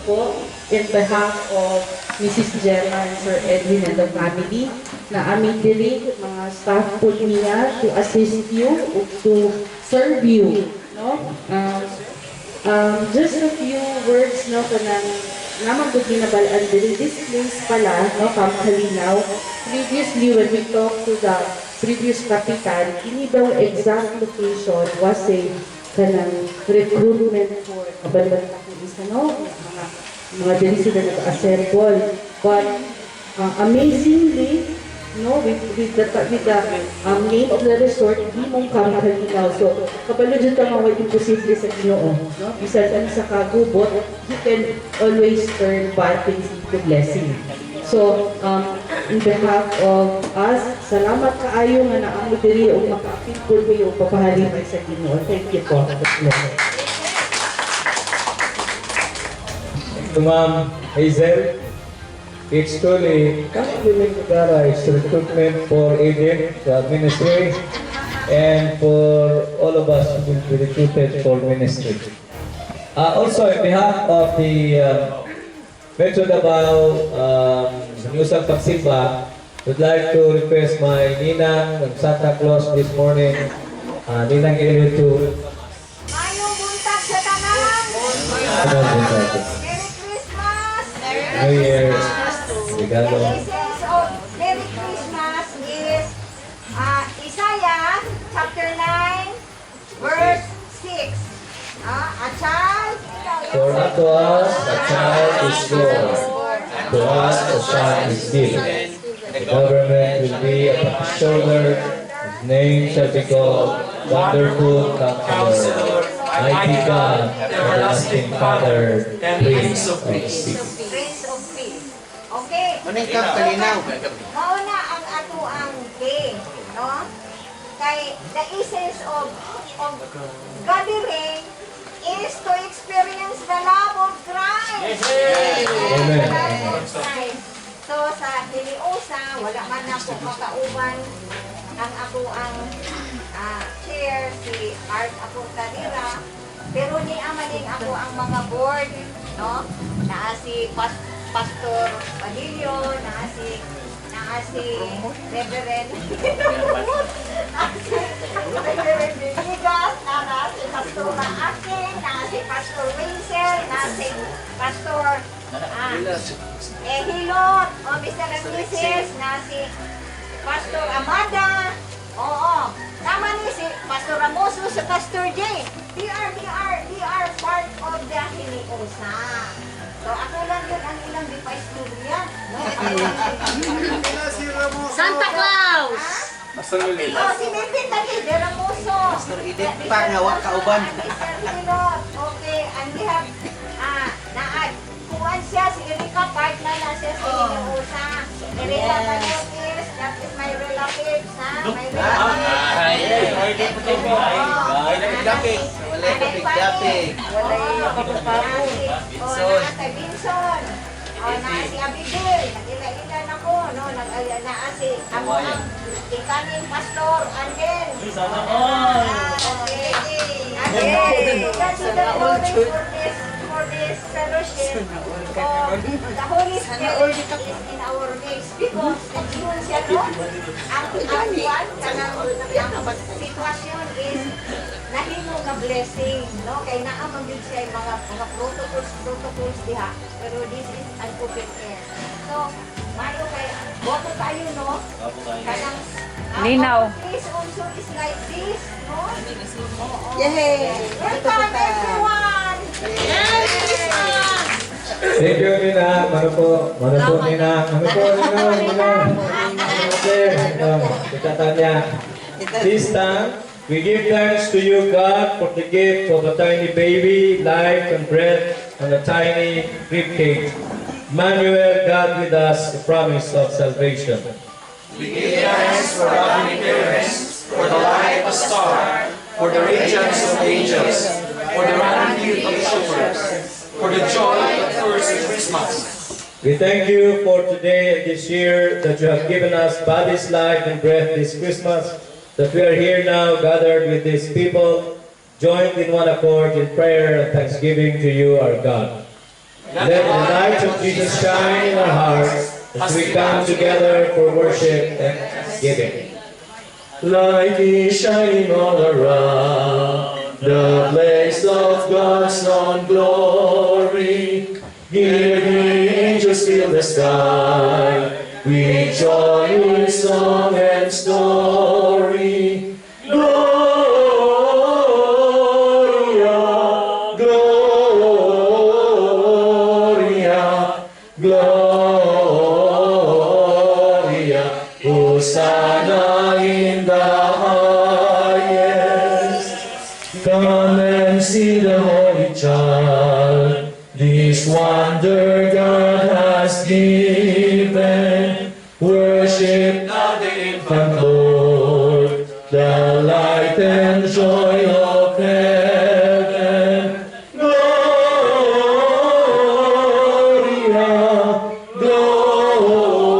po in behalf of Mrs. Gemma and Sir Edwin and the family na aming diri mga staff po niya to assist you ug to serve you, no? Just a few words, no, kanang naman gud ginabalaan diri, this place pala, no, Camp Kalinaw. Previously, when we talked to the previous kapitan, kini daw exact location was a kanang recruitment for kabalo man akong isa, no, mga diri sila nag-assemble. But amazingly, no, with the name of the resort, himong Camp Kalinaw. So kabalo jud ta nga way imposible sa Ginoo, no? Bisan ano sa kagubot, He can always turn bad things into blessing. So in behalf of us, salamat kaayo nga naa mo diri ug makaapil pud kayo ug papahalipay sa Ginoo. Thank you po. God bless. To Ma'am Hazel, it's truly, Camp Living is recruitment for agent, the ministry, and for all of us who will be recruited for ministry. Also, in behalf of the Metro Davao Hiniusang Pagsimba, would like to request my Ninang ng Santa Claus this morning, Ninang Elio, to Maayong buntag sa tanan. Ano, buntag. Merry Christmas! New Year, regalo. The essence of Merry Christmas is Isaiah chapter 9 verse 6. A child For unto us a child is born, to us a son is given. The government will be upon his shoulder, his name shall be called Wonderful Counselor, Mighty God, Everlasting Father, Prince of Peace. Prince of Peace. Okay. Maning Camp Kalinaw. Mao na ang ato ang day, no? Kay the essence of gathering is to experience the love of Christ. Amen. The love of Christ. So sa Hiniusa, wala man nako makauban ang ako ang chair si Art Aportadira, pero ni amaning ako ang mga board, no? Naa si Pastor Badillo, naa si Reverend, naa si Reverend Villegas, naa si Pastor Akin, naa si Pastor Winsel, naa si Pastor Hilot, o Mr. and Mrs., na si Pastor Amada, oo, tama ni si Pastor Ramoso, si Pastor J. We are part of the Hiniusa. So ako lang yun ang ilang di pa istorya. No? Santa Claus! Oh, si Mipin lagi, de Ramoso. Pastor Edith pa nga wa kauban. Mr. Hilot. Okay, and we have, naad. Kuan siya, si Erika, partner na siya sa Hiniusa. Erika Panotis, that is my relatives, ha? My relatives. Dapig. Walay kapig-dapig. Walay Binson. Oh, naa kay Binson. Oh, naa si Abigail. Nag-ila-ila na ko, no? Nag naa si amo ang ikaning pastor Angel. Okay. Angel. God be the glory for this fellowship. Oh, the Holy Spirit is in our midst because nag-ingon siya, no? Ang kwan, kanang ang sitwasyon is nahimo nga blessing, no? Kay naa man gyud siya yung mga protocols diha, pero this is an open air. So, mayo kay gwapo kayo, no? Kanang Linaw. our place also is like this, no? Oo. Yay! Welcome, everyone! Merry Christmas! Thank you, Nina. Mano po? Mano po, Nina? Mano po, Nina? Nina? Nina? Kita tanya. This time, we give thanks to you, God, for the gift of a tiny baby, life and breath on a tiny ribcage. Emmanuel, God with us, the promise of salvation. We give thanks for loving parents, for the light of a star, for the radiance of angels, for the magnitude of shepherds, for the joy of first Christmas. We thank you for today and this year that you have given us bodies, life, and breath this Christmas, that we are here now gathered with these people, joined in one accord in prayer and thanksgiving to you, our God. Let the light of Jesus shine in our hearts as we come together for worship and thanksgiving. Light is shining all around, the place of God's own glory. Hear the angels fill the sky with joyous song and story. Gloria, Gloria, Gloria, Hosanna in the highest. Come and see the Holy Child, this wonder God has given. Worship now the infant Lord, the light and joy of heaven. Gloria, Gloria,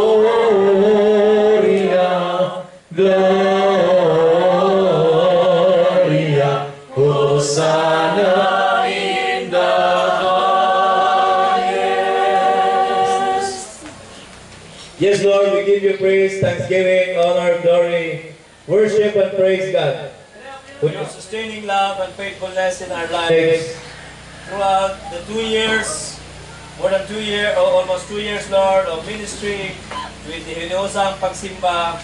Gloria, Hosanna in the highest. Yes, Lord, we give you praise, thanksgiving, honor, glory, worship, and praise, God. For your sustaining love and faithfulness in our lives throughout the 2 years, more than 2 years, or almost 2 years, Lord, of ministry with the Hiniusang Pagsimba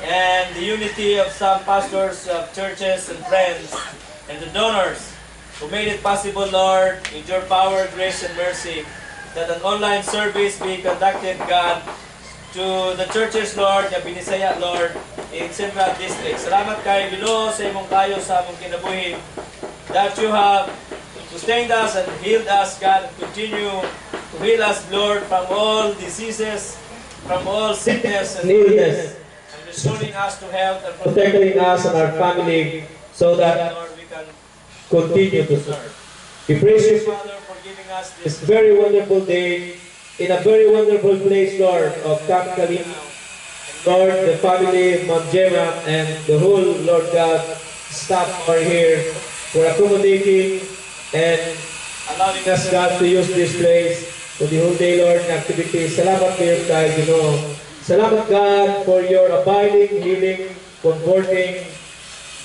and the unity of some pastors of churches and friends and the donors who made it possible, Lord, with your power, grace, and mercy, that an online service be conducted, God, to the churches, Lord, nga binisaya, Lord, in Central District. Salamat kay Ginoo sa imong kayo sa among kinabuhi that you have sustained us and healed us, God, and continue to heal us, Lord, from all diseases, from all sickness and illness, and restoring us to health and protecting us and our family so that Lord, we can continue to serve. We praise you, Father, for giving us this this very wonderful day in a very wonderful place, Lord, of Camp Kalim. Lord, the family, Ma'am Gemma, and the whole, Lord God, staff are here for accommodating and allowing us, God, to use this place for the whole day, Lord, and activities. Salamat kayo kay Ginoo. Salamat, God, for your abiding, healing, comforting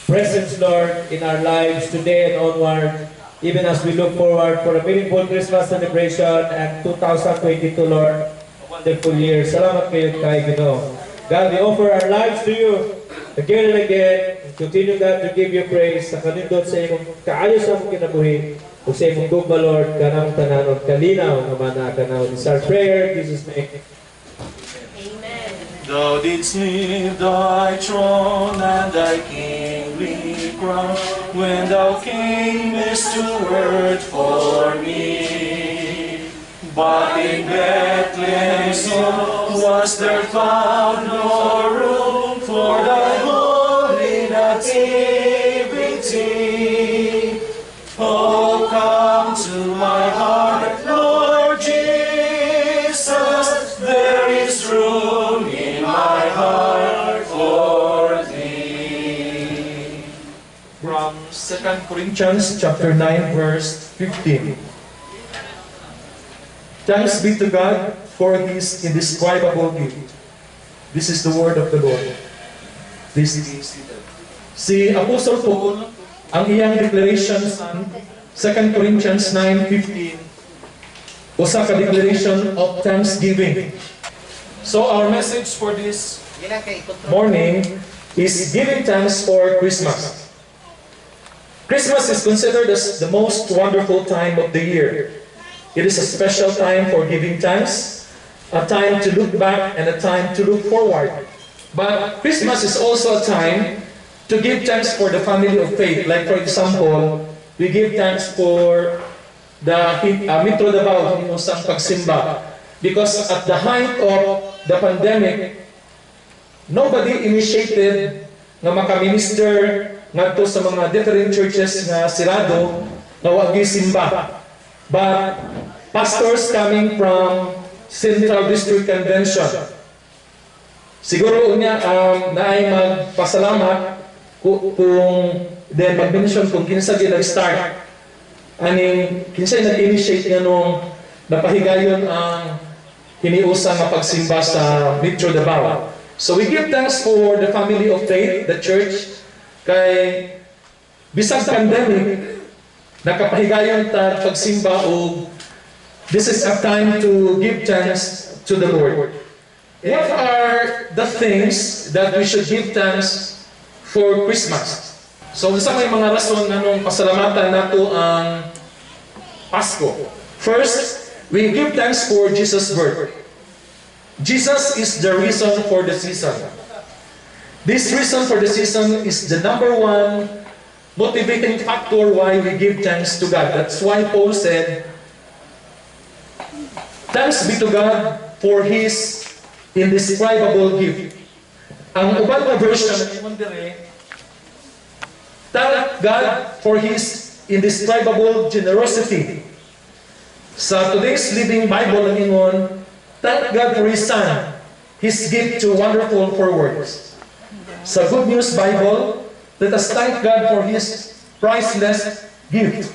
presence, Lord, in our lives today and onward, even as we look forward for a meaningful Christmas celebration and 2022, Lord, a wonderful year. Salamat kayo kay Ginoo. God, we offer our lives to you again and again, and continue, God, to give you praise sa kanindot sa imong kaayo sa among kinabuhi ug sa imong gugma, Lord, kanang tanan og kalinaw nga mana kanaw. This is our prayer in Jesus' name. Thou didst leave thy throne and thy kingly crown when thou camest to earth for me. But in Bethlehem small was there found no room for thy holy nativity. Oh, come to my heart, Lord Jesus. There is room in my heart for thee. From 2 Corinthians chapter 9 verse 15. Thanks be to God for his indescribable gift. This is the word of the Lord. Please be seated. Si Apostle Paul, ang iyang declaration sa 2 Corinthians 9:15, usa ka declaration of thanksgiving. So our message for this Yan ang kay control. Morning is giving thanks for Christmas. Christmas is considered as the most wonderful time of the year. It is a special time for giving thanks, a time to look back and a time to look forward. But Christmas is also a time to give thanks for the family of faith. Like, for example, we give thanks for the Metro Davao Hinusang Pagsimba. Because at the height of the pandemic, nobody initiated nga makaminister ngadto sa mga different churches nga sirado nga wa simba. But pastors coming from Central District Convention. Siguro unya naay magpasalamat kung then mag-mention kung kinsa gyud nag-start aning kinsa nag-initiate nga nung Napahigayon ang hiniusang nga pagsimba sa Metro Davao. So we give thanks for the family of faith, the church, kay bisag pandemic, nakapahigayon ta pagsimba og this is a time to give thanks to the Lord. What are the things that we should give thanks for Christmas? So unsa may mga rason nganong pasalamatan nato ang Pasko? First, we give thanks for Jesus' birth. Jesus is the reason for the season. This reason for the season is the number one motivating factor why we give thanks to God. That's why Paul said, "Thanks be to God for His indescribable gift." Ang uban nga version ingon dire, "Thank God for His indescribable generosity." Sa Today's Living Bible, ang ingon, "Thank God for His Son, His gift too wonderful for words." Sa Good News Bible, "Let us thank God for His priceless gift."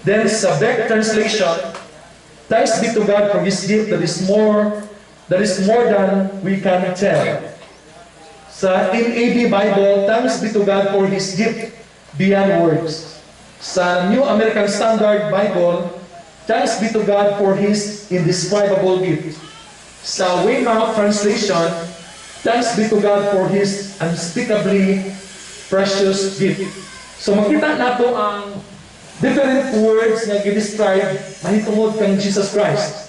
Then sa Beck Translation, "Thanks be to God for His gift that is more than we can tell." Sa NAB Bible, "Thanks be to God for His gift beyond words." Sa New American Standard Bible, "Thanks be to God for His indescribable gift." Sa Weymouth Translation, "Thanks be to God for His unspeakably precious gift." So makita nato ang different words nga gi-describe mahitungod kang Jesus Christ.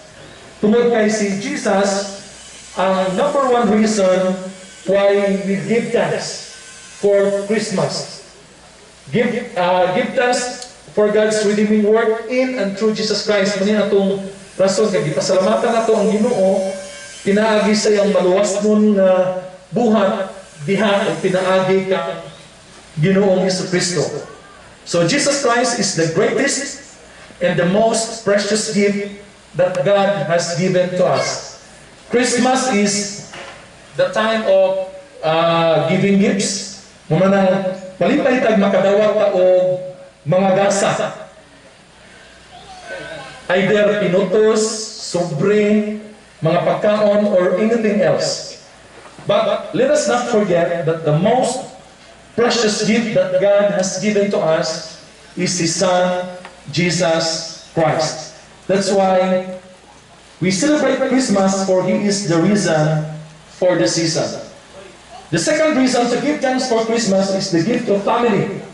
Tungod kay si Jesus ang number one reason why we give thanks for Christmas. Give thanks for God's redeeming work in and through Jesus Christ. Mao ni atong rason kay gipasalamatan nato ang Ginoo pinaagi sa iyang maluwasnon nga buhat diha o pinaagi kang Ginoong Hesus Kristo. So Jesus Christ is the greatest and the most precious gift that God has given to us. Christmas is the time of giving gifts. Mao nang malipay tag makadawat ta og mga gasa. Either pinutos, sobre, mga pagkaon, or anything else. But let us not forget that the most precious gift that God has given to us is His Son, Jesus Christ. That's why we celebrate Christmas, for He is the reason for the season. The second reason to give thanks for Christmas is the gift of family.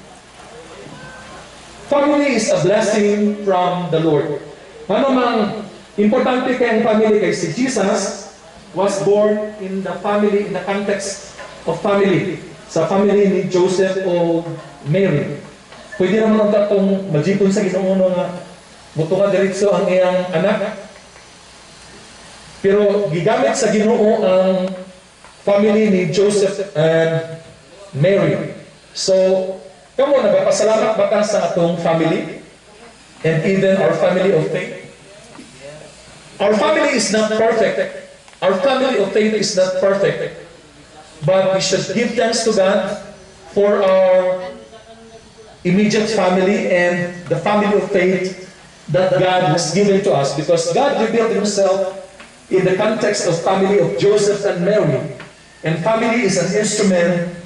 Family is a blessing from the Lord. Ano mang importante kay ang family kay si Jesus was born in the family, in the context of family. Sa family ni Joseph o Mary. Pwede naman ang atong majikon sa Ginoo no nga mutunga diretso ang iyang anak. Pero gigamit sa Ginoo ang family ni Joseph and Mary. So, kamo, nagpapasalamat ba ka sa atong family? And even our family of faith? Our family is not perfect. Our family of faith is not perfect. But we should give thanks to God for our immediate family and the family of faith that God has given to us, because God revealed Himself in the context of family of Joseph and Mary. And family is an instrument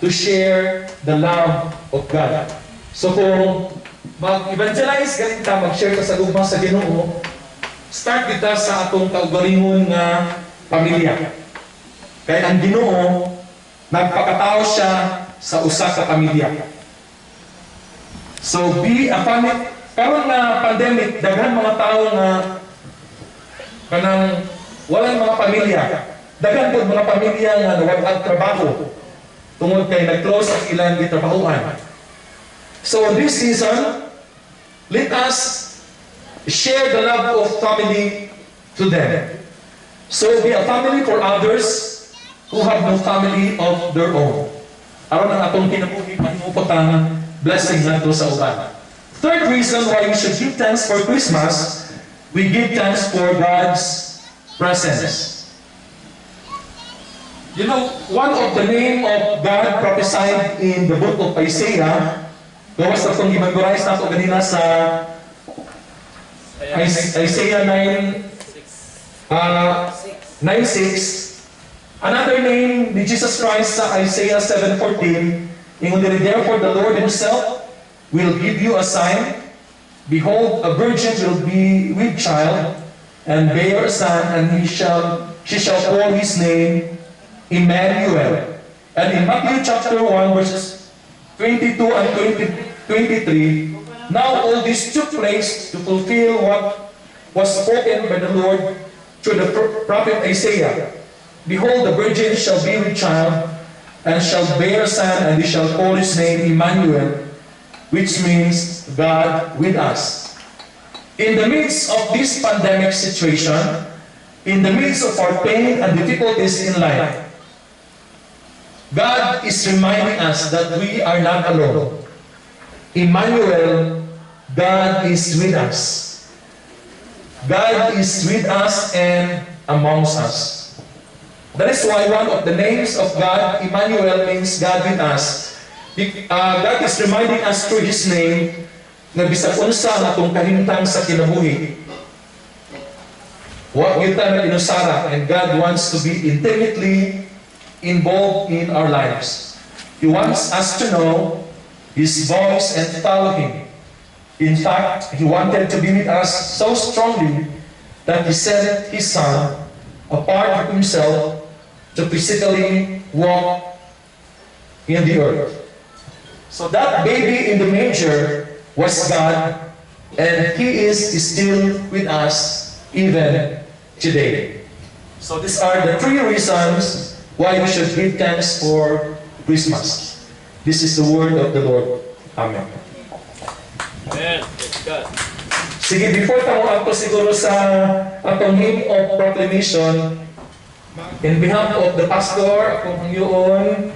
to share the love of God. So kung mag-evangelize ganin ta, mag-share ta sa gugma sa Ginoo, start kita sa atong kaugalingon nga pamilya. Kay ang Ginoo, nagpakatao siya sa usa ka pamilya. So be a family. Karon nga pandemic, daghan mga tao nga kanang walay mga pamilya. Daghan pod mga pamilya nga nawad ang trabaho tungod kay nag-close ang ilang gitrabahuan. So this season, let us share the love of family to them. So be a family for others who have no family of their own. Aron ang atong kinabuhi mahimo pa kang blessing ngadto sa uban. Third reason why we should give thanks for Christmas, we give thanks for God's presence. One of the name of God prophesied in the book of Isaiah, gawas na itong i-memorize nato ganina sa Isaiah 9, 9:6. Another name ni Jesus Christ sa Isaiah 7:14, ingon diri, "Therefore the Lord himself will give you a sign. Behold, a virgin will be with child and bear a son, and he shall she shall call his name Emmanuel." And in Matthew chapter 1 verses 22 and 20, 23, "Now all this took place to fulfill what was spoken by the Lord through the prophet Isaiah. Behold, the virgin shall be with child and shall bear a son, and they shall call his name Emmanuel," which means God with us. In the midst of this pandemic situation, in the midst of our pain and difficulties in life, God is reminding us that we are not alone. Emmanuel, God is with us. God is with us and amongst us. That is why one of the names of God, Emmanuel, means God with us. God is reminding us through His name nga bisag unsa ang atong kahimtang sa kinabuhi, wa gyud ta nag-inusara, and God wants to be intimately involved in our lives. He wants us to know His voice and follow Him. In fact, He wanted to be with us so strongly that He sent His Son, a part of Himself, to physically walk in the earth. So that baby in the manger was God, and He is still with us even today. So these are the three reasons why we should give thanks for Christmas. This is the word of the Lord. Amen. Amen. Praise God. Sige, before ta moadto siguro sa atong hymn of proclamation, in behalf of the pastor, akong hangyoon,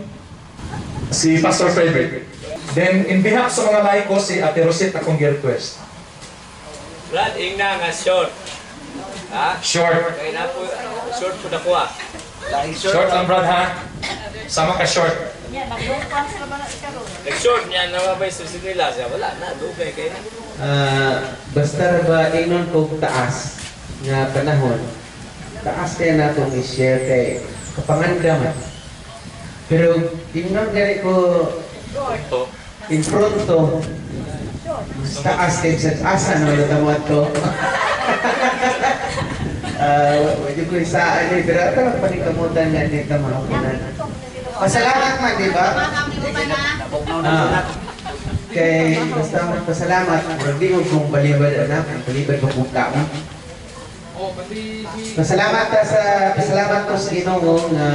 si Pastor Frederick. Then, in behalf sa mga laiko, si Ate Rosette akong request. Brad, ingna nga short. Ha? Short. Kay na po, short po na ko ah. Short lang, Brad, ha? Sama ka short. Nag-short niya na mabay sa nila siya. Wala na, dugay kay na. Ah, basta ra ba ingon kog taas nga panahon, taas kaya natong i-share kay kapanganda man. Pero ingon gani ko in pronto, mas taas kay sa asa na wala tamo ato. Ah, uh, ko isaan eh, pero ato lang panikamutan nga ni ta mahaponan. Pasalamat man, di ba? Ah. Kay basta magpasalamat, murag di mo kung balibad anak, balibad ba kung tao. Pasalamat ta sa pasalamat ko sa Ginoo nga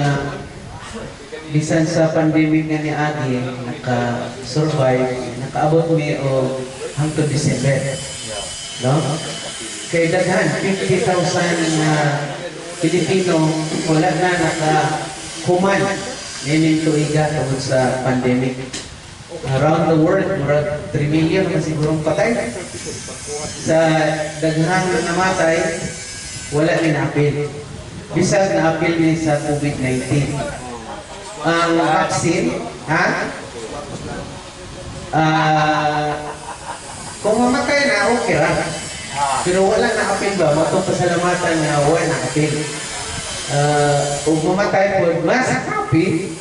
bisan sa pandemic nga niagi naka-survive, nakaabot mi og hangtod December. No? Kay daghan 50,000 na Pilipino wala na naka human nining tuiga tungod sa pandemic. Around the world, murag 3 million na sigurong patay. Sa daghang namatay, wala ni naapil. Bisag naapil ni sa COVID-19. Ang vaccine, ha? Ah, kung mamatay na, okay ra. Pero wala na apil ba? Mao tong pasalamatan nga wala na apil. Kung mamatay po, mas happy.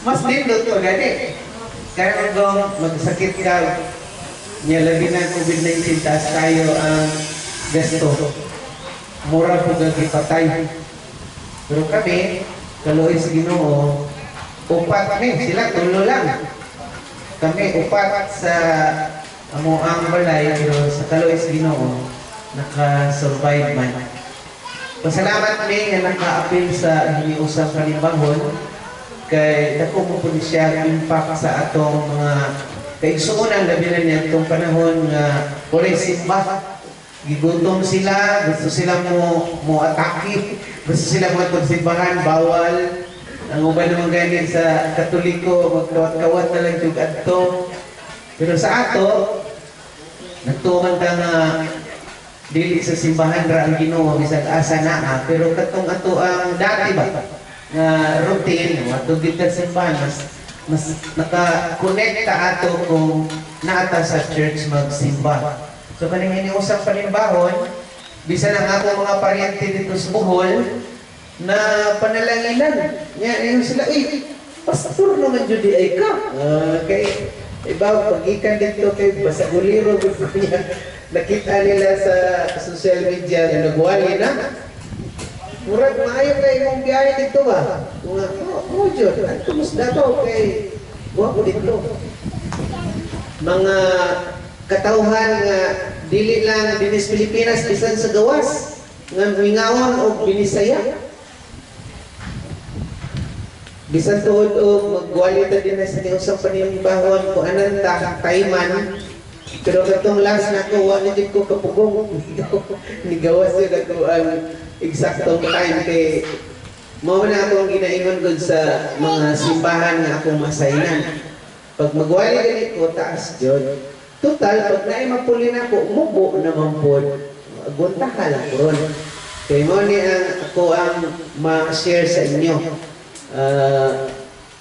Mas nindot to gani. Kaya kung magsakit ka, niya labi na COVID-19, taas kayo ang gasto. Mura po gagipatay. Pero kami, kaluoy sa Ginoo, upat mi, sila tulo lang. Kami upat sa amo ang balay, pero sa kaluoy sa Ginoo, naka-survive man. Pasalamat mi nga naka-apil sa hiniusang panimbahon kay dako mo po ni siya impact sa atong mga kaigsuonan, labi na niya itong panahon nga walay simba. Gigutom sila, gusto sila mo mo atake, gusto sila mo simbahan, bawal. Ang uban naman gani sa Katoliko, magkawat-kawat na lang jud adto. Pero sa ato, nagtuman ta nga dili sa simbahan ra ang Ginoo bisag asa naa, pero katong ato ang dati ba nga routine adto gid ta sa simbahan, mas mas naka-connect ta ato kung naata sa church magsimba. So kaning Hiniusang Panimbahon, bisan ang akong mga paryente dito sa Bohol, na panalanginan. Nya ingon sila, "Uy, pastor naman jud diay ka." Ah, kay iba pagikan dito kay basagulero gud ko niya. Nakita nila sa social media nga nagwali na. Murag maayo kay imong biyahe dito ba? Nga, oh, jud, adto mas Davao kay wa ko dito. Mga katawhan nga dili lang dinis Pilipinas, bisan sa gawas nga mingawon og Binisaya. Bisan tuod og magwali ta din sa Hiniusang Panimbahon kung anan ta tayman, pero katong last na ko, wa na jud ko kapugong. Nigawas jud ako ang eksaktong time kay mao na akong ginaingon gud sa mga simbahan nga akong masaynan. Pag magwali gani ko, taas jud. Total, pag naay mapuli na ako, mubo naman pod. Gunta ka lang ron. Kay mo ni ang ako ang ma-share sa inyo. Ah,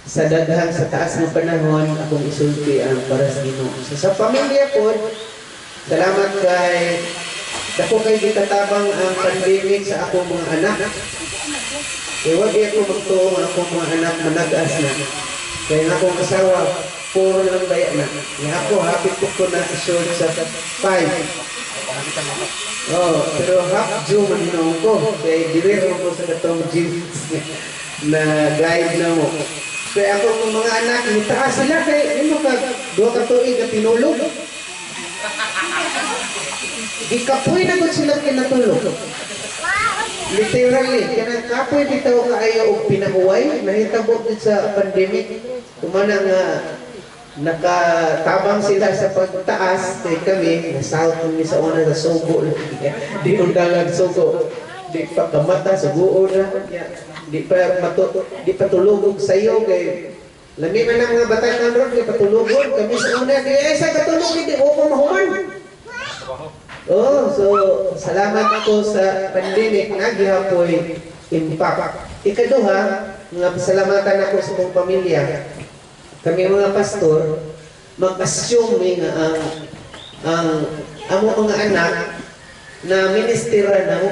sa daghang sa taas ng panahon, akong isulti ang para sa Ginoo. So, sa pamilya po, salamat kay dako kay gitatabang ang pandemic sa akong mga anak. Kay wag ako magtuo nga akong mga anak manag-as na. Kay ang akong asawa, puro lang baya na. Nga ako, hapit ko ko na short sa 5. Oh, pero half Jew man hinuon ko. Kay diri ko sa katong Jew na guide na mo. Kaya ako kung mga anak, nitaas sila kay imo ka 2 ka tuig na tinulog. Gikapoy na gud sila kinatulog. Literally, kanang kapoy bitaw kaayo og pinahuway, nahitabo gud sa pandemic. Kumana nga nakatabang sila sa pagtaas kay kami na south kami sa una sa Sugo, di undangan Sugo, di pa kamata suguon na, di pa mato, di pa tulog og sayo kay lami man ang mga bata ron kay patulugon kami sa una di ay sa katulog hindi ko mahuman. Oh, so salamat ko sa pandemic na gihapoy impact. Ikaduha, nga pasalamatan ako sa kong pamilya. Kami mga pastor, mag-assume mi nga ang amo mga anak na ministera na mo.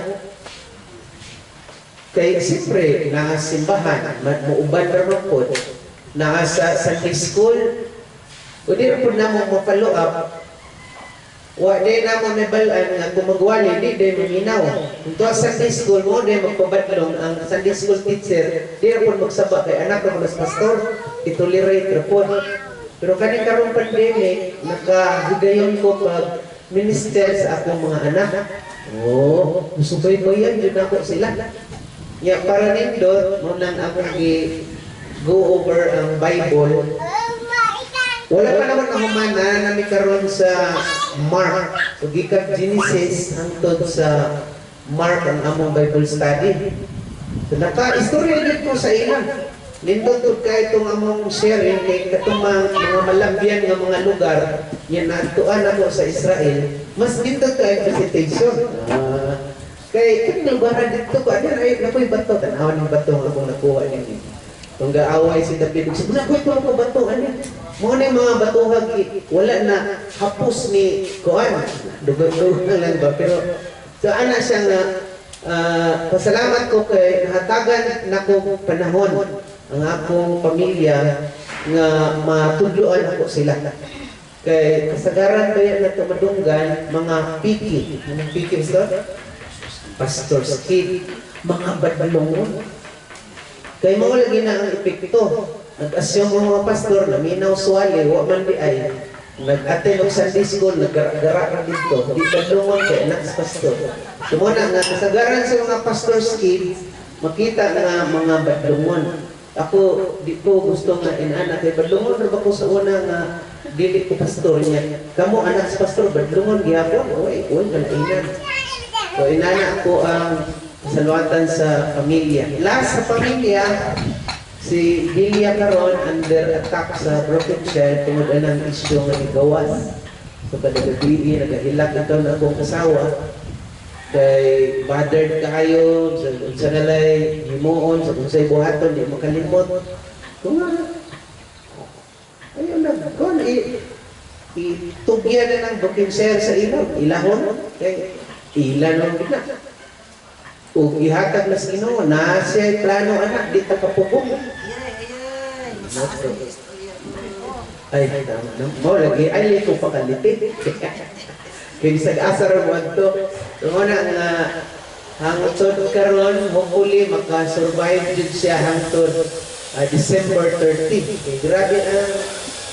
Kay siyempre, naa simbahan, muuban ra man pod, naa sa Sunday school, o di ra pod namo ma-follow up. Wa di namo nabal-an nga kung magwali, di di maminaw. Kung tuwa Sunday school mo, di magpabadlong ang Sunday school teacher, di ra pod magsaba kay anak ra mas pastor, itolerate ra pod. Pero kani karong pandemic, nakahigayon ko pag minister sa akong mga anak. Oh, musubaybayan jud nako sila. Ya para nindot mo nang akong gi go over ang Bible. Wala pa naman nahuman na nami karon sa Mark. So gikan Genesis hangtod sa Mark ang among Bible study. So naka-istorya jud ko sa ila. Nindot tud kay itong among sharing kay katong mga malabyan nga mga lugar yan naadtuan ako sa Israel, mas nindot kay visitation. Ah, kay kani lugar dito ko ano ay nakoy bato, tan-awan ng bato nga akong nakuha ninyo. Kung gaaway si David, sabi na ko ito ang bato ani. Mo na yung mga batuhag wala na hapos ni kuan. Dugang-dugang lang ba, pero so ana siya nga pasalamat ko kay nahatagan nako panahon ang akong pamilya nga matudloan ako sila. Kay kasagaran ba yan na tumadunggan mga piki. Anong piki, Pastor? Pastor's kid. Mga badlongon. Kay mao lagi na ang epekto. Nag-assume ang mga pastor na minaw suwali, wa man di ay. Nag-attend og Sunday school, naggara-gara ra dito. Di badlongon kay anak sa pastor. So mo na nga kasagaran sa mga pastor's kids, makita nga mga badlongon. Ako di ko gusto nga inana kay badlongon ra ba ko sa una nga dili ko pastor niya. Kamo anak sa pastor, badlongon gihapon, oy, oy kalainan. So inana ako ang saluatan sa pamilya. Last sa pamilya, si Delia karon under attack sa broken child tungod anang issue nga nigawas. So kada gabi nagahilak ito na akong asawa kay bothered kaayo sa unsa nalay himuon sa unsay buhaton, di makalimot. Kung nga ayun na kon Itugyan na ng booking share sa ilog, ilahon, kay ila lang gid na. Ug ihatag na sa Ginoo, na siya plano anak, di ta kapugong. Ay, tama no? Mo lagi ay liko pa kaliti. Kay bisag asa ra mo adto. Mo na nga hangtod karon, hopefully maka-survive jud siya hangtod December 30. Kay grabe ang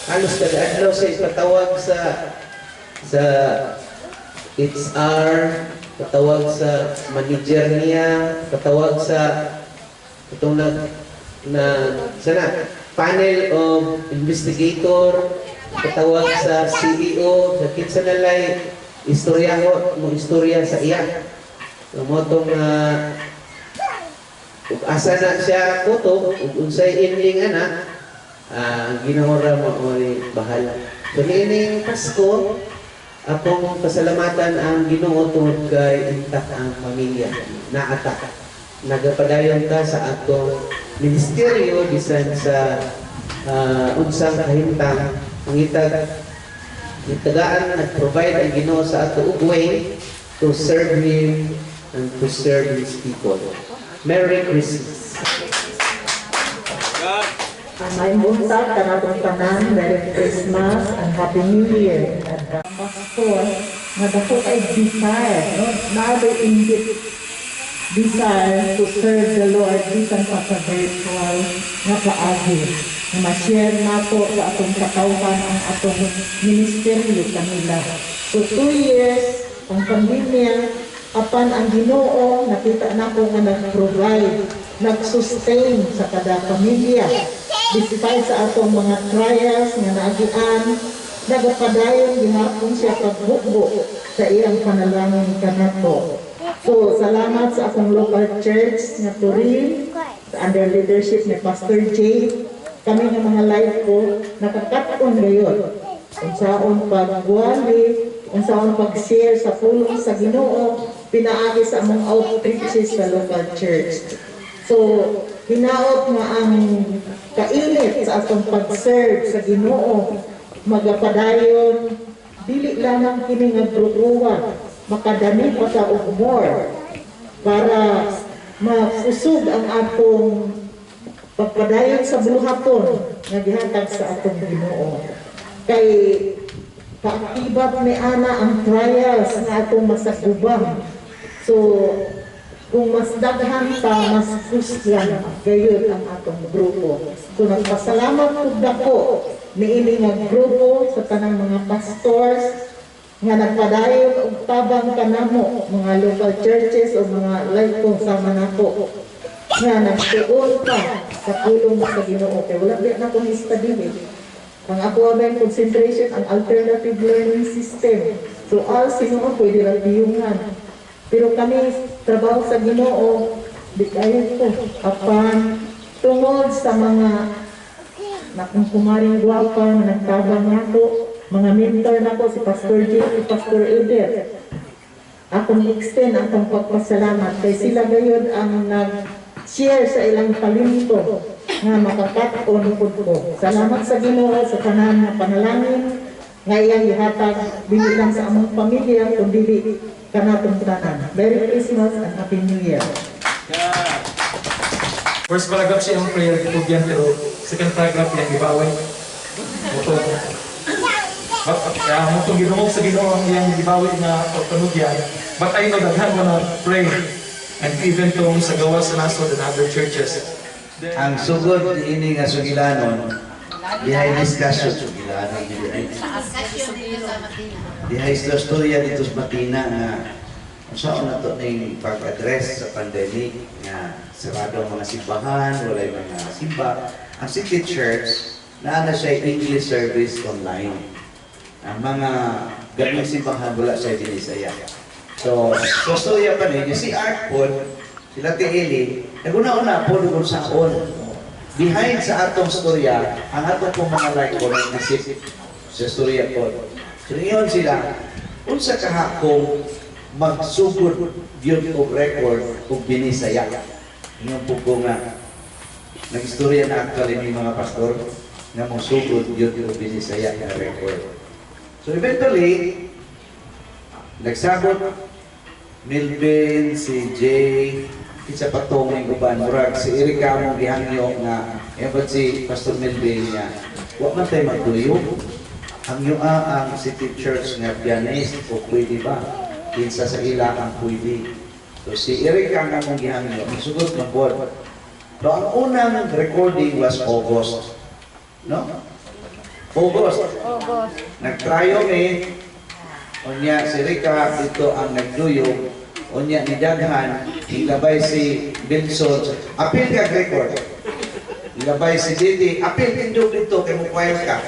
halos kada adlaw siya ipatawag sa HR, patawag sa manager niya, patawag sa itong na na sana panel of investigator, patawag sa CEO, sa kinsa na lay istorya ko mo istorya sa iya. So, mo tong ug asa na siya kutob ug unsay ending ana, ang Ginoo ra maoy bahala. So niining Pasko, akong pasalamatan ang Ginoo tungod kay intact ang pamilya. Naata. Nagapadayon ta sa atong ministeryo bisan sa unsang kahimtang mangitag itagaan nag-provide ang Ginoo sa ato og way to serve Him and to serve His people. Merry Christmas! Maayong buntag kanatong tanan, Merry Christmas and Happy New Year in advance. Pastor, nga dako kay desire, no? Naa inggit desire to serve the Lord bisan pa sa virtual nga paagi. Nga ma-share nato sa atong katawhan ang atong ministeryo kanila. So 2 years ang pandemya, apan ang Ginoo nakita nako nga nag-provide, nag-sustain sa kada pamilya. Despite sa atong mga trials nga naagian, nagapadayon gihapon siya paghukbo sa iyang panalangin kanato. So, salamat sa akong local church nga Turin, sa under leadership ni Pastor Jay. Kami nga mga life ko, nakakat-on gayon. Unsaon pagwali, unsaon pag-share sa pulong sa Ginoo, pinaagi sa among outreaches sa local church. So, hinaot nga ang kainit sa atong pag-serve sa Ginoo magapadayon, dili lamang kini nga grupo, makadani pa ta og more para makusog ang atong pagpadayon sa buhaton nga gihatag sa atong Ginoo. Kay kaakibat ni ana ang trials nga atong masagubang. So kung mas daghan pa, mas kusgan gayud ang atong grupo. So nagpasalamat pud dako niini nga grupo sa tanang mga pastors nga nagpadayon og tabang kanamo, mga local churches o mga life kung sama nako nga nagtuon pa sa pulong sa Ginoo, kay wala biya na akong study eh. Ang ako ang concentration ang alternative learning system. So all sino pwede ra biyungan. Pero kami trabaho sa Ginoo di kayo ko, apan tungod sa mga nakong kumaring gwapa na nagtabang nako, mga mentor nako si Pastor J, si Pastor Eder. Akong extend ang akong pagpasalamat kay sila gayud ang nag-share sa ilang talento nga makakat-on pud ko. Salamat sa Ginoo sa tanan nga panalangin nga iyang gihatag dili lang sa among pamilya kundi kanatong tanan. Merry Christmas and Happy New Year. First paragraph siya ang prayer gitugyan, pero second paragraph yang gibaway. Mutong but mutong gidungog sa Ginoo ang iyang gibawi nga pagpanugyan. But I know daghan mo na pray and even tong sa gawas sa nasod and other churches. Ang sugod ini nga sugilanon, dihay discussion sugilanon dili. Dihay istorya dito sa Matina nga unsaon na to ning pag-address sa pandemic nga sarado ang mga simbahan, walay mga simba. Ang City Church naa na siya English service online. Ang mga gaming simbahan wala siya binisaya. So, so storya pa ninyo, si Art po, sila ti Eli, naguna-una po kung saon. Behind sa atong storya, ang atong pong mga like ko nasip sa storya po. So ngayon sila, unsa kaha kung magsugod yun og record og binisaya. Ingon po ko nga, nag-istorya na actually ni mga pastor nga mosugod yun og binisaya nga record. So eventually, nagsabot Melvin, si Jay, isa pa tong ning uban, murag si Erika mong gihangyo nga ewan si Pastor Melvin nga wa man tay magduyo, hangyo ang City Church nga pianist o pwede ba kinsa sa ila ang pwede. So si Erika nga mong gihangyo, misugot man pod. So ang unang recording was August, no? August. August. Nagtrayo mi. Unya si Rica dito ang nagduyog. Unya ni daghan, ilabay si Wilson. Apil ka record. Ilabay si Didi, apil tindog dito kay mo choir ka.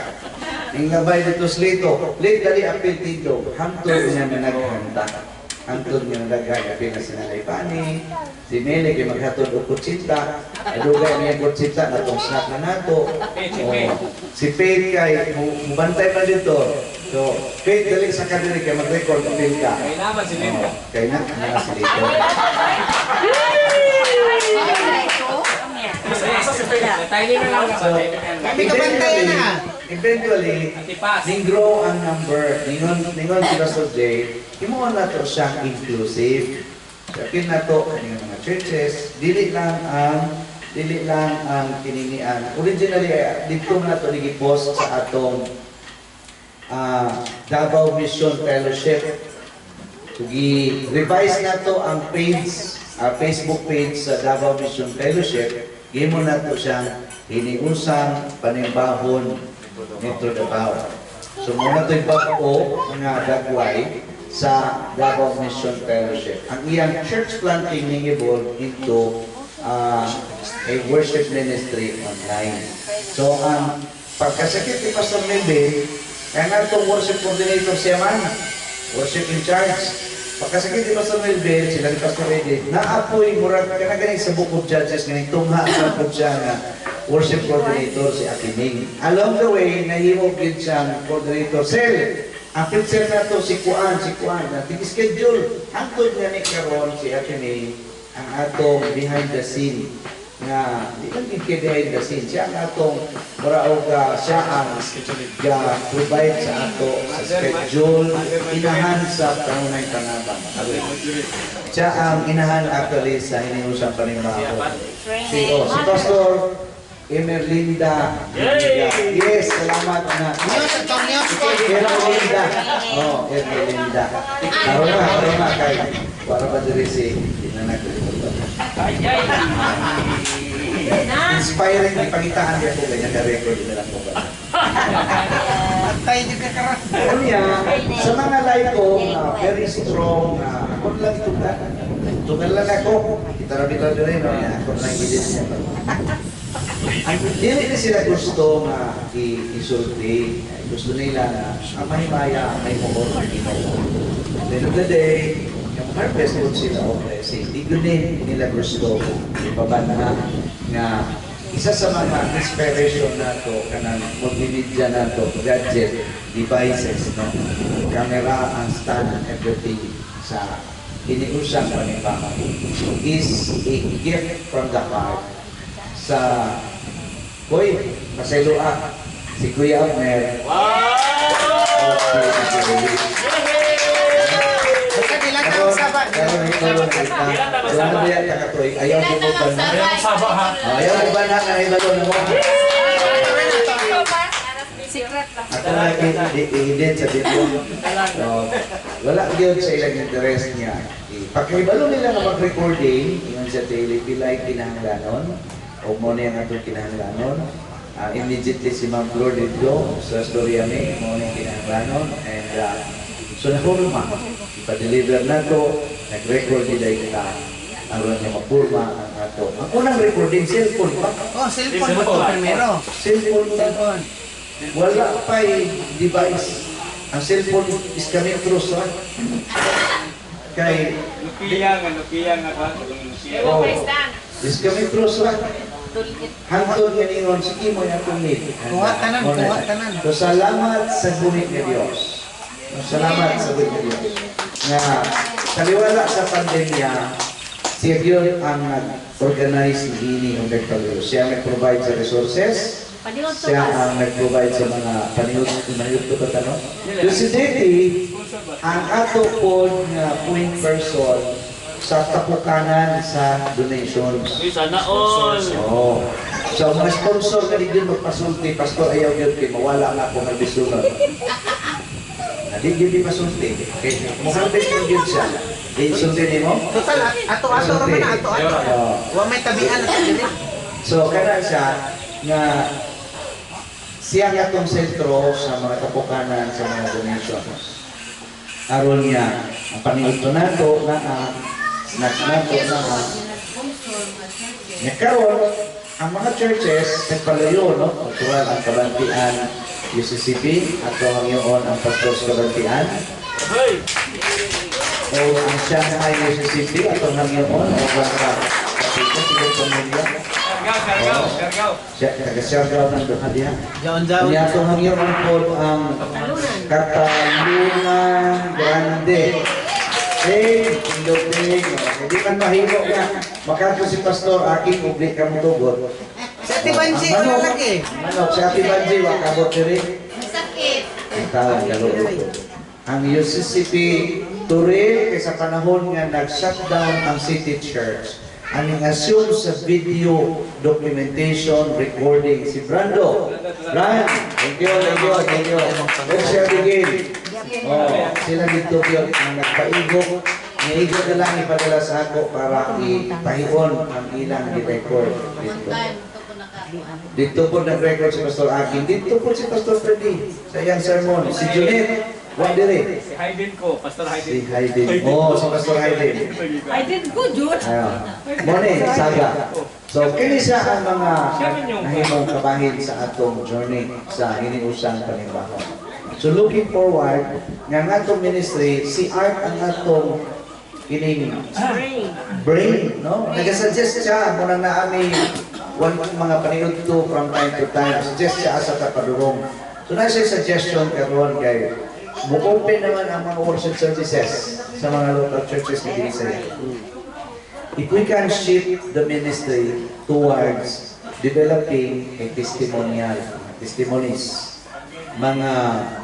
Ilabay dito sa Lito, lit dali apil tindog. Hangtod nga nanaghanta. Hangtod nga nadaghan, apil na si Nanay Pani, si Mele kay maghatod og kutsinta. Adugay niya kutsinta natong snack na nato. Oh, si Faith kay mubantay pa dito. So, Faith, dali sa kadiri kay mag-record apil ka. Kaya naman si Linda. Oh, kay na, na si Lito. So, Kami kabantayan na. Eventually, Antipas. ning grow ang number. Ningon si Pastor Jay, himuon na to siyang inclusive. So, apil na to kaning mga churches, dili lang ang kininian. Originally, dito na to nag-post sa atong Davao Mission Fellowship. So, gi-revise na to ang page, Facebook page sa Davao Mission Fellowship. Gimo na to siyang Hiniusang Panimbahon Metro Davao. So muna to'y bago mga dagway sa Davao Mission Fellowship. Ang iyang church planting ning evolve into a worship ministry online. So ang pagkasakit ni Pastor Melvin, kaya nga itong worship coordinator siya man, worship in charge. Pagkasakit ni Pastor Melvin, sila ni Pastor Eddie, naapoy, murag ka na gani sa Book of Judges, ganing tungha sa po siya nga worship coordinator si Akining. Along the way, nahimo gyud siyang coordinator. Sel, ang picture na to si Kuan, si Kuan, na schedule. Hangtod nga ni karon si Akining, ang atong behind the scene nga di lang gid kay behind the scene, siya ang atong mura og siya ang ga provide sa ato sa schedule, inahan sa pangunay panabang. Siya ang inahan actually sa Hiniusang Panimbahon, si Pastor Emerlinda. Yes, salamat na. News, atong news ko. Ermelinda. Oh, Ermelinda. Karon na kay para ba diri si dinanak. Inspiring ipangitaan niya ko ganyan ka-record na lang ko ba. Patay niyo ka karon. Unya, sa mga like ko, very strong, ako lang itugan. Tugan lang ako. Kita ra bitaw diri no, niya, ako lang gidit niya. Dili ni sila gusto nga isulti. Gusto nila na ang mahimaya may muor ang Ginoo. At the end of the day, yung harvest po sila o blessing. Di gud ni nila gusto ipabanha nga isa sa mga inspiration nato kanang multimedia nato, gadget, devices, no? Camera, ang stand, everything sa Hiniusang Panimbahon is a gift from the heart sa. Hoy, pasayloa si Kuya Abner. Wow! O si Ate. Basta dilatang saba. Karon ito kita. Wala na biya ta katoy. Ayaw mo ba na? Saba ha. Ayaw mo ba na nga ibalo na mo? Secret lang. Ako na i-edit sa dito. So, wala gyud sa ilang interest niya. Pagkahibalo nila nga mag-recording, ingon sa daily, pilay kinahanglanon, o mo na yung atong kinahanglanon. Immediately si Ma'am Flor dito sa storya ni, mo na yung kinahanglanon. And so nahurma, ipa-deliver na to, nag-record nila kita, aron niya mapurma ang ato. Ang unang recording, cellphone pa. Oh, cellphone mo to primero. Cellphone pa. Cellphone. Wala pa device. Ang cellphone is kami trus ha. Kay Nokia nga, Nokia nga ba? Nokia. Oh, is kami trus ra. Hangtod nga ningon sige mo yung atong need. Kuha tanan, kuha tanan. So salamat sa buhi nga Dios. Salamat sa buhi nga Dios. Nga taliwala sa pandemya, siya gyud ang nag-organize niini og nagpaliw. Siya ang nag-provide sa resources. Paniod to Siya ba? ang nag-provide sa mga paniud, paniud to ba no? So si Deti, ang ato po nga point person sa tapukanan sa donations. Uy, sana all! Oo. So, ang mga sponsor na din magpasulti, "Pastor, ayaw yun, kay mawala na ako harvest." Di yun di pasulti. Okay, mo-harvest mo yun siya. Di sulti nimo? Total, ato-ato ra man na, ato-ato. Oo. Wa may tabian ato diri. So, kana siya nga siya nga atong sentro sa mga tapukanan sa mga donations. Aron niya, ang paniudto nato naa, snack nato naa. Nya karon, ang mga churches nagpalayo, no? Natural ang Kabantian UCCP ato ang yun ang pastor sa Kabantian. Hey! O ang Shanghai UCCP ato ang yun o sa Kapito, Tigong Pamilya. Siargao, Siargao, Siargao. Siya, taga Siargao ng duha diha. Jaon-jaon. Niya atong hangyoon po ang Catalunan Grande. Hey, Indoping. Hindi man mahimo nga. Makato si Pastor Aking ugli ka mo tugot. Sa Ate Banji, Ang wala manok, lagi. Manok, si Ate Banji, wakabot diri. Sakit. Ang tawag galo. Ang UCCP Turil, kay sa panahon nga nag-shutdown ang City Church, ang assume sa video documentation recording si Brando. Brian, thank you, thank you, thank you. Let's share again. Oh, sila dito yun ang nagpaigok. Niigo na lang ipadala sa ako para ipahion ang ilang i-record dito. Dito po nag-record si Pastor Akin. Dito po si Pastor Freddy sa iyang sermon. Si Juliet, wa dire. Si Hayden ko, Pastor Hayden. Si Hayden. Oh, si Pastor Hayden. I did good, Jude. Ayun. Mone, saga. So, kini siya ang mga nahimong kabahin sa atong journey sa hiniusang panimbahon. So, looking forward, nga ang atong ministry, si Art ang atong kining brain, no? Nagasuggest siya, muna na ami one mga paniud to from time to time. Suggest siya asa ta padurong. So, na siya suggestion karon kay mo-open naman ang mga worship services sa mga local churches ni Bisaya. If we can shift the ministry towards developing a testimonial, testimonies, mga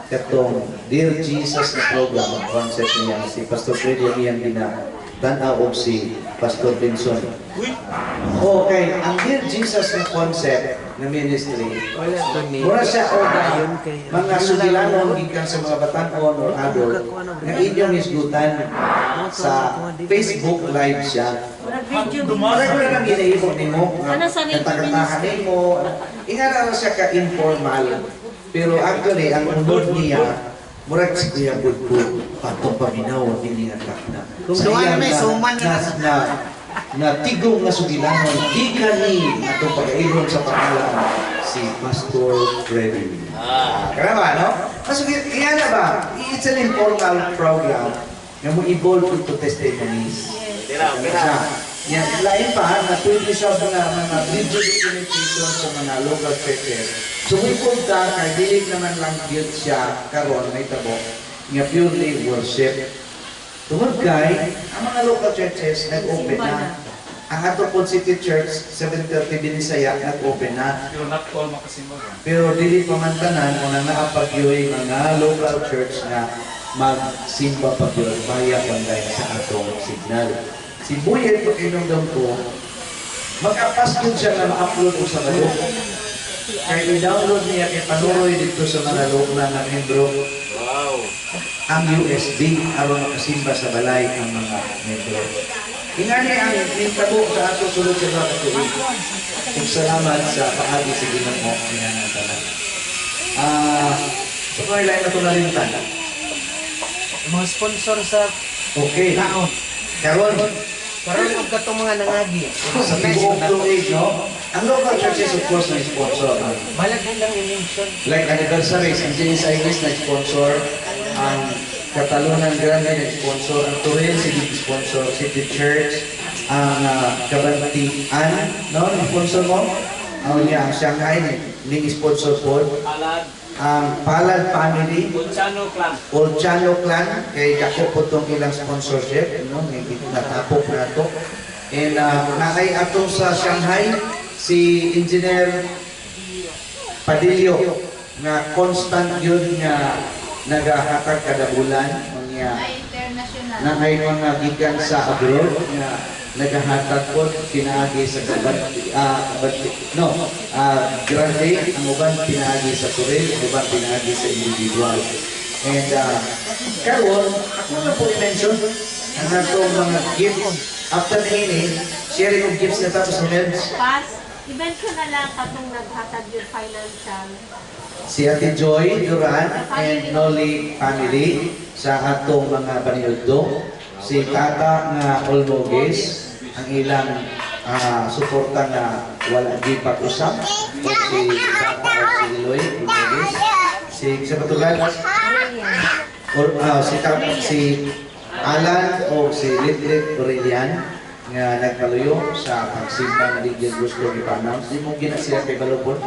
katong Dear Jesus na program, ang concept niya, si Pastor Freddy ang iyang gina, tan-aw og si Pastor Benson. Okay, ang Dear Jesus na concept na ministry, Wala to ni. mura siya og mga sugilanon gikan sa mga batan-on or adult nga inyong hisgutan sa Facebook Live siya. Video. Mura ko lang ginahimo nimo, nga Ano sa radio kanta-kantahan nimo. Inga na siya ka informal. Pero actually, ang unod niya, murag si Kuya Budbud, patong paminaw, dili nga takna. Kung Sa duha na iyang may suman na na tigong nga sugilanon, di kani atong pag-ailon sa pangalan si Pastor Freddy. Ah, kaya ba, no? Mas iya na ba? It's an informal program nga mo evolve into testimonies. Siya. Yan, lain pa, na pwede siya mga video documentation sa mga local churches. So, may punta, kay dili naman lang gyud siya karon may tabo, nga purely worship. Tungod kay, ang mga local churches nag-open na. Ang ato po City Church, 7:30 Binisaya, nag-open na. Pero not all makasimba. Pero dili pa man tanan mo na naapagyoy mga local church na magsimba pa gyud via online sa atong signal. Si Buyet pakinumdum ko, mag-apas gyud siya nga ma-upload og sa Sabado. Kay i-download niya kay panuroy dito sa mga lokal na membro ang USB aron makasimba sa balay ang mga membro. Ingani ang nintabo sa ato sulod sa mga tuig. Ug salamat sa paagi sa Ginoo nga tanan. So kung lain na ito nalimtan. Mga sponsor sa Okay. taon. Karon Karon og katong mga nangagi. sa tibuok tuig, no? Ang local churches, of course, na sponsor. Malaghan lang i-mention. Like anniversaries, ang Genesis Iglesia na sponsor, ang Catalunan Grande na sponsor, ang Turil City sponsor, City Church, ang Kabantian, no? Sponsor mo? Ang niya, ang Shanghai, ning sponsor po. Alad, Ang Palad Family, Bolchano Clan. Olchano Clan, kay dako po itong ilang sponsorship, no? May natapok na to. And naay atong sa Shanghai, si Engineer Padillo nga constant yun nga nagahatag kada bulan mga International. Na ay mga gikan sa abroad nga nagahatag pod pinaagi sa kabat kabat no grande ang uban pinaagi sa kuril, ang uban pinaagi sa individual. And karon ako na po i-mention ang atong mga gifts after niini, sharing of gifts na tapos ni. Pas, i-mention na lang katong naghatag yung financial. Si Ate Joy Duran and Nolly family sa atong mga paniudto, si Tata nga Olmoges, ang ilang suporta nga wala di pag-usap, o si Tata o si Eloy Olmoges, si sa Patugal or si Tata, si Alan o si Litlit Aurelian nga nagpaluyo sa pagsimba nga di gyud gusto ipa-announce. Di mo gina sila kay balupon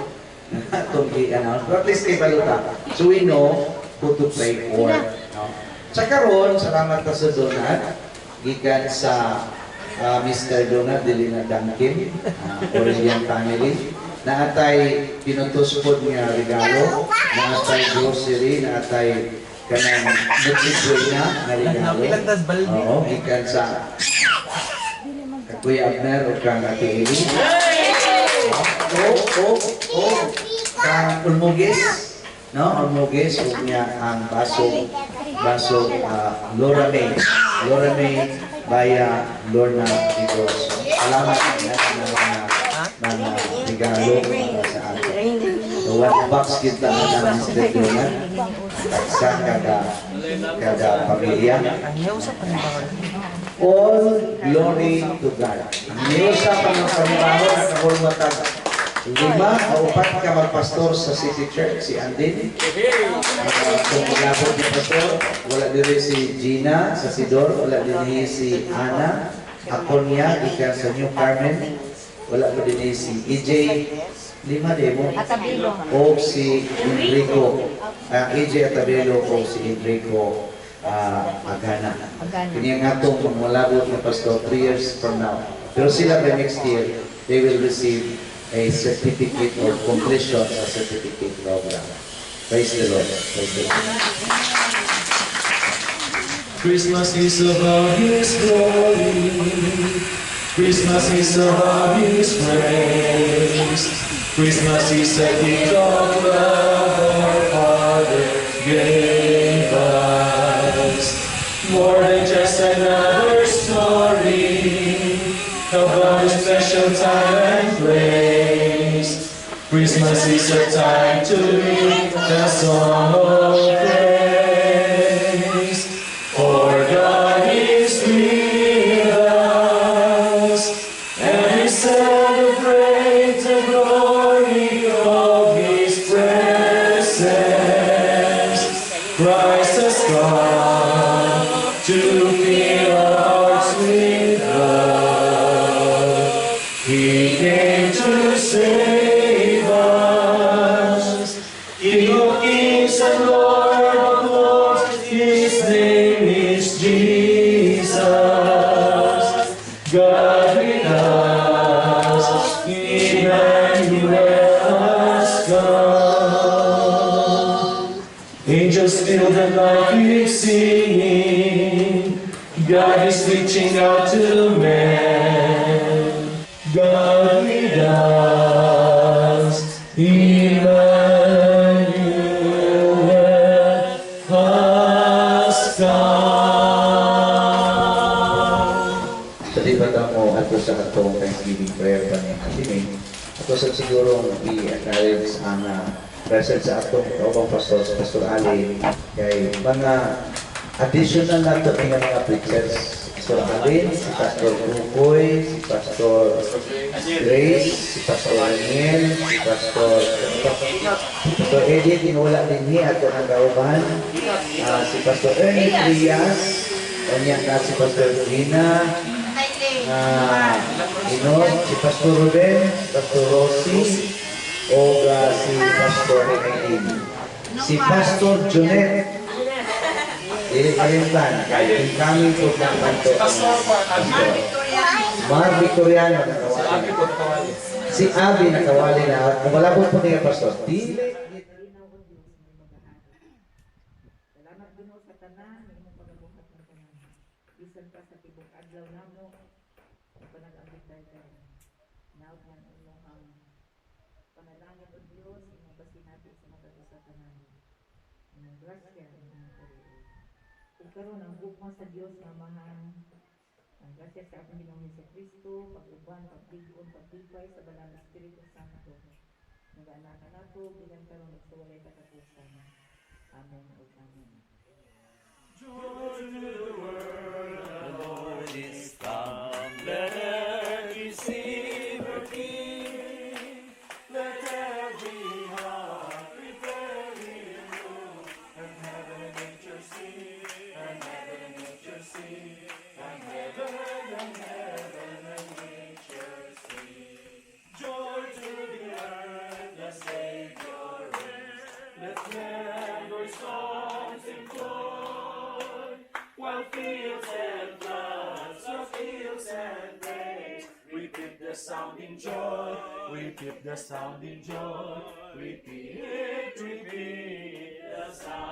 atong i-announce, pero at least kay baluta so we know who to pray for, no? Sa karon, salamat ta sa Donald gikan sa Mr. Donald dili na Duncan Aurelian family. Naatay pinutos pod nga regalo, naatay grocery, naatay kanang Noche na nga regalo. Oo, gikan sa Kuya Abner o kang Ate Eli. O kang Ulmugis, no? Ulmugis, ug niya ang baso, baso Laura May. Laura May via Lorna Vigos. Salamat na mga mga regalo para sa atin. So, one box kita na Mr. Donald. Sa kada kada pamilya. All glory to God. Niusa pa ng panibaho at nahulmatag lima o upat ka magpastor sa City Church, si Andin. Kung maglabot ni pastor, wala diri si Gina sa Sidor, wala diri si Ana, Aconia, ikan sa New Carmen, wala pa din si EJ, lima demo, o si Enrico, EJ Atabelo o si Enrico Agana. Kini ang atong malabot na pastor 3 years from now. Pero sila by next year, they will receive a certificate of completion sa certificate program. Praise the Lord. Praise the Lord. Christmas is about His glory. Christmas is about His grace. Christmas is a gift of love our Father gave us. More than just another story about a special time and place. Christmas is a time to live the song of praise. For God is with us, and we celebrate the glory of His presence. Christ has come to fill our hearts with love. He came to save us. King of kings and Lord of lords, His name is Jesus. God with us, Emmanuel has come. Angels fill the night with singing. God is reaching out to man. God with us, Emmanuel has come. So di ba mo ato sa atong Thanksgiving prayer pa ni Ate May, ato sa siguro i-acknowledge ang presence sa atong kaubang pastor, si Pastor Ali, kay mga additional nato nga mga preachers. Si Pastor Alin, si Pastor Bukoy, si Pastor Grace, si Pastor Daniel, si Pastor Edith, inwala din ni ato ang kauban. Si Pastor Ernie Trias, kanya ka si Pastor Gina, Inod, si Pastor Ruben, si Pastor Rossi, o si Pastor Eileen. Si Pastor Junet, dili pa rin plan, incoming po ng kanto. Pastor Mar Victoriano. Si Abi po natawagin. Si Abby nakawali na. Kung malabot po niya, Pastor, dili. Kalinaw o Diyos may mag-aari. Salamat, Ginoo, sa tanan, nga imong pagabuhat ng tanan. Bisan pa sa tibok adlaw namo, panag-ambit tayo karon. Hinaot nga ang imong ang panalangin o Diyos, imong pasinati sa matag usa kanamo. Imong grasya, imong kaluoy. Ug karon ang gugma sa Dios nga Amahan, ang grasya sa atong Ginoong Hesus Kristo, pag-uban, paglig-on, paglipay sa Banal na Espiritu Santo, nagaana kanato, bilang karon ug sa walay katapusan. Amen ug amen. Joy to the world, the Lord is come. Let earth receive her King. Let every heart prepare him room. And heaven and nature sing, and heaven and nature sing, and heaven and nature sing. Joy to the earth, the Savior reigns. Let men their songs employ, while fields and floods of hills and plains repeat the sounding joy, repeat the sounding joy, repeat, repeat the sound.